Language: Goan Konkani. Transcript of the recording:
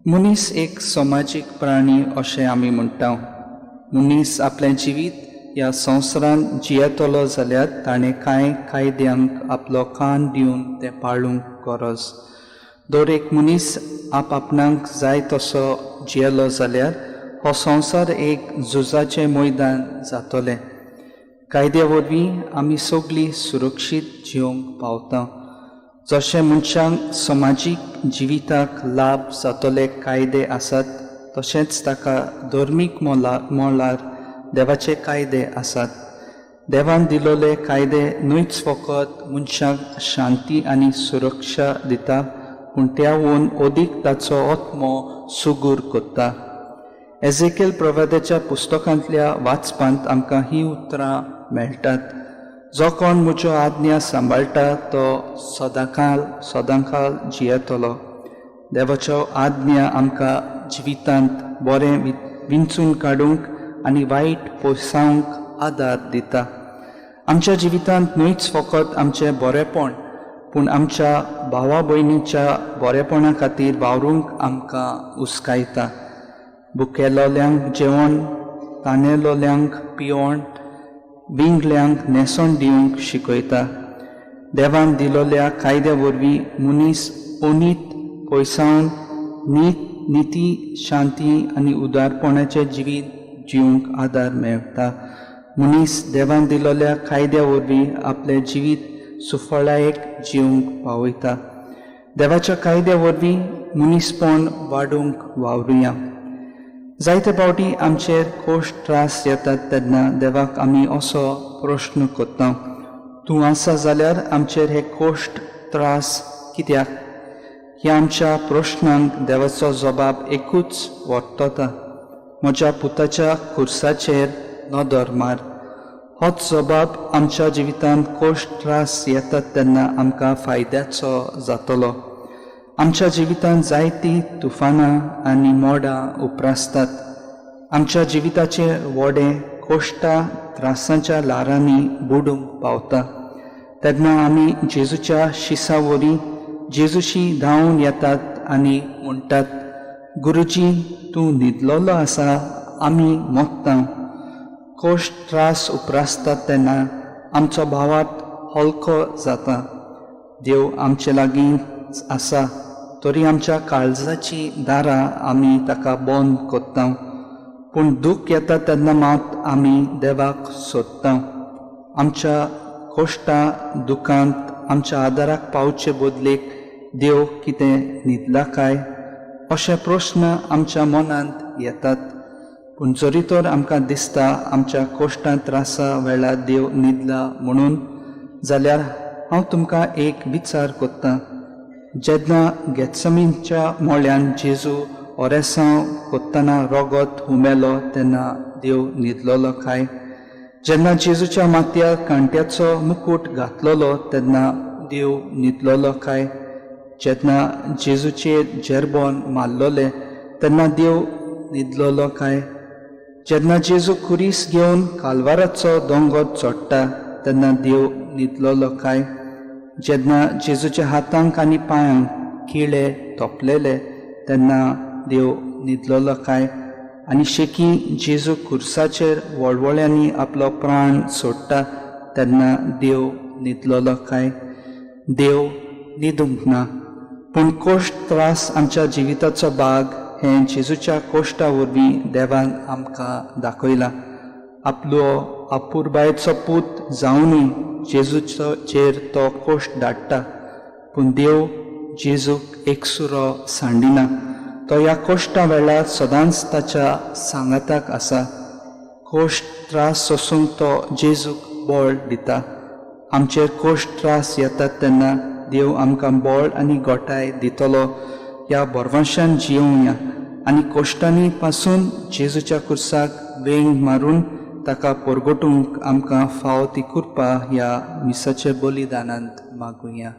मनीस एक समाजीक प्राणी अशें आमी म्हणटा. मनीस आपलें जिवीत ह्या संवसारांत जियेतलो जाल्यार ताणें कांय कायद्यांक आपलो कान दिवन तें पाळूंक गरज. दर एक मनीस आप आपणाक जाय तसो जियेलो जाल्यार हो संवसार एक झुजाचें मैदान जातलें. कायद्या वरवीं आमी सगळीं सुरक्षीत जिवंक पावता. जशें मनशांक समाजीक जिविताक लाभ जातले कायदे आसात तशेंच ताका धर्मीक मळार देवाचे कायदे आसात. देवान दिलोले कायदे न्हयच फकत मनशाक शांती आनी सुरक्षा दिता पूण त्यावून अदीक ताचो आत्मो सुगूर करता. एजेकेल प्रवादाच्या पुस्तकांतल्या वाचपांत आमकां हीं उतरां मेळटात. जो कोण म्हज्यो आज्ञा सांबाळटा तो सदांकाल सदांकाल जियेतलो. देवाच्यो आज्ञा आमकां जिवितांत बरें विंचून काडूंक आनी वायट पोसावंक आदार दिता. आमच्या जिवितांत न्हयच फकत आमचें बरेंपण पूण आमच्या भावा भयणीच्या बरेपणा खातीर वावरूंक आमकां उस्कायता. भुकेलोल्यांक जेवण, तानेलोल्यांक पिवण, विंगल्यांक न्हेसण दिवंक शिकयता. देवान दिलोल्या कायद्या वरवीं मनीस अनीत पयसावन नीत निती शांती आनी उदारपणाचें जिवीत जिवंक आदार मेळटा. मनीस देवान दिलोल्या कायद्या वरवीं आपलें जिवीत सुफळायेक जिवंक पावयता. देवाच्या कायद्या वरवीं मनीसपण वाडूंक वावरुया. जायते फावटी आमचेर कोश्ट त्रास येतात तेन्ना देवाक आमी असो प्रश्न करता, तूं आसा जाल्यार आमचेर हे कोश्ट त्रास कित्याक? ह्या आमच्या प्रश्नांक देवाचो जबाब एकूच वर्तता, म्हज्या पुताच्या खुर्साचेर नदर मार. होच जबाब आमच्या जिवितांत कोश्ट त्रास येतात तेन्ना आमकां फायद्याचो जातलो. आमच्या जिवितांत जायतीं तुफानां आनी मोडां उप्रासतात. आमच्या जिविताचे व्हडें कोश्टा त्रासांच्या ल्हारांनी बुडूंक पावता. तेन्ना आमी जेजूच्या शिसा वरी जेजूशी धांवून येतात आनी म्हणटात, गुरुजी तूं न्हिदलोलो आसा, आमी मोत्ता. कोश्ट त्रास उप्रासतात तेन्ना आमचो भावार्थ हलको जाता. देव आमचे लागीं आसा तरी आमच्या काळजाची दारां आमी ताका बंद करता. पूण दूख येता तेन्ना मात आमी देवाक सोदता. आमच्या कोश्टा दुखांत आमच्या आदाराक पावचे बदलेक देव कितें न्हिदला काय अशे प्रश्न आमच्या मनांत येतात. पूण जरी तर आमकां दिसता आमच्या कोश्टां त्रासा वेळार देव न्हिदला म्हणून, जाल्यार हांव तुमकां एक विचार करतां. जेन्ना गेत्समीच्या मोळ्यान जेजू ओरेसांव कोत्तना रोगत हुमेलो तेन्ना देव न्हिदलोलो काय? जेन्ना जेजूच्या माथ्यार कांट्याचो मुकूट घातलोलो तेन्ना देव न्हिदलोलो काय? जेन्ना जेजूचेर जेरबोन मारलोले तेन्ना देव न्हिदलोलो काय? जेन्ना जेजू खुरीस घेवन कालवाराचो दोंगर चडटा तेन्ना देव न्हिदलोलो काय? जेन्ना जेजूच्या हातांक आनी पांयांक किळे तोपलेले तेन्ना देव न्हिदलोलो काय? आनी शेकी जेजू खुर्साचेर वळवळ्यांनी आपलो प्राण सोडटा तेन्ना देव न्हिदलोलो काय? देव न्हिदूंक ना. पूण कोश्ट त्रास आमच्या जिविताचो भाग हें जेजूच्या कोश्टा वरवीं देवान आमकां दाखयलां. आपलो अपुरबायेचो पूत जावनूय जेजूचो चेर तो कोश्ट धाडटा, पूण देव जेजूक एकसुरो सांडिना. तो ह्या कोश्टा वेळार सदांच ताच्या सांगाताक आसा. कोश्ट त्रास सोसूंक तो जेजूक बळ दिता. आमचेर कोश्ट त्रास येतात तेन्ना देव आमकां बळ आनी गोठाय दितलो ह्या भरवंशान जियोवया आनी कोश्टांनी पासून जेजूच्या खुर्साक वेंग मारून ताका परगटूंक आमकां फावो ती कृपा ह्या मिसाच्या बलिदानांत मागुया.